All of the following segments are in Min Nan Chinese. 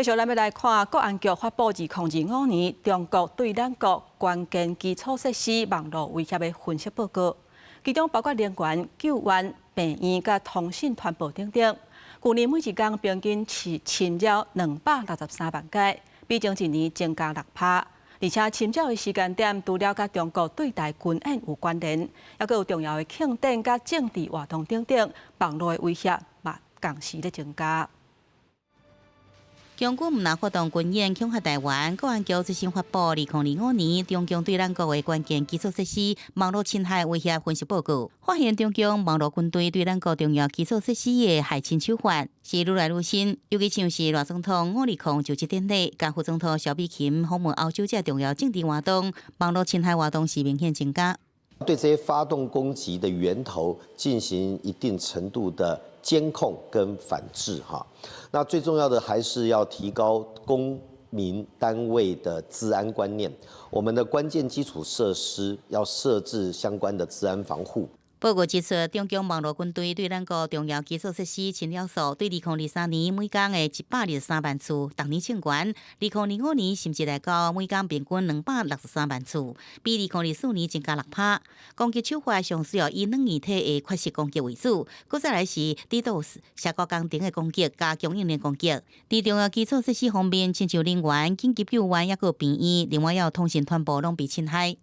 繼續咱欲來看國安局發布2025年中國對咱國關鍵基礎設施網路威脅的分析報告，其中包括能源、救援、病院佮通訊傳播等等。舊年每一工平均是侵擾263萬擺，比前一年增加6趴。而且侵擾的時間點，除了佮中國對台軍演有關聯，猶閣有重要的慶典佮政治活動等等，網路的威脅嘛仝時咧增加。中軍毋但發動軍演恐嚇台灣，國安局最新發布2025年中共對咱國的關鍵基礎設施網路侵害威脅分析報告，發現中共網路軍隊對咱國重要基礎設施的駭侵手法是愈來愈新，尤其像是賴總統520就職典禮，佮副總統蕭美琴訪問歐洲這重要政治活動，網路侵害活動是明顯增加。對這些發動攻擊的源頭進行一定程度的監控跟反制，哈。那最重要的還是要提高公民單位的資安觀念，我們的關鍵基礎設施要設置相關的資安防護。報告指出，中共網路軍隊對咱國重要基礎設施侵擾數，對2023年每工的123萬次，逐年衝懸；2025年甚至來到每工平均263萬次，比2024年增加6趴。攻擊手法上主要以軟硬體的缺失攻擊為主，閣再來是 DDoS、社交工程的攻擊佮供應鏈攻擊。佇重要基礎設施方面，親像能源、緊急救援，猶閣病院，另外猶有通訊傳播攏被侵害。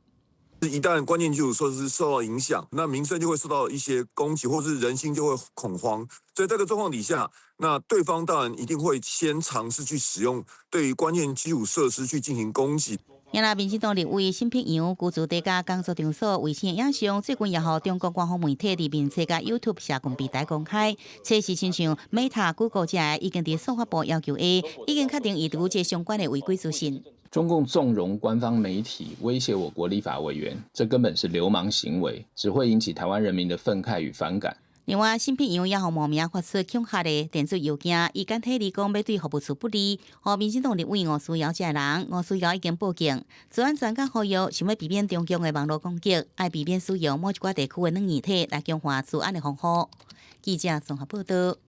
一旦關鍵基礎設施受到影響，那民生就會受到一些攻擊，或是人心就會恐慌。所以這個狀況底下，那對方當然一定會先嘗試去使用對於關鍵基礎設施去進行攻擊。另外，民進黨立委沈伯洋居住地佮工作場所衛星影像，最近也予中國官方媒體佇面冊佮 YouTube 社群平台公開，測試親像 Meta、Google 這个已經佇司法部要求下，已經確定移除這相關的違規資訊。中共縱容官方媒體威脅我國立法委員，這根本是流氓行為，只會引起台灣人民的憤慨與反感。另外，沈伯洋也予冒名發出恐嚇的電子郵件，以簡體字講欲對服務處不利，予民進黨立委吳思瑤這个人，吳思瑤已經報警。資安專家呼籲，想欲避免中共的網路攻擊，愛避免使用某一寡地區的軟硬體來強化資安的防護。記者綜合報道。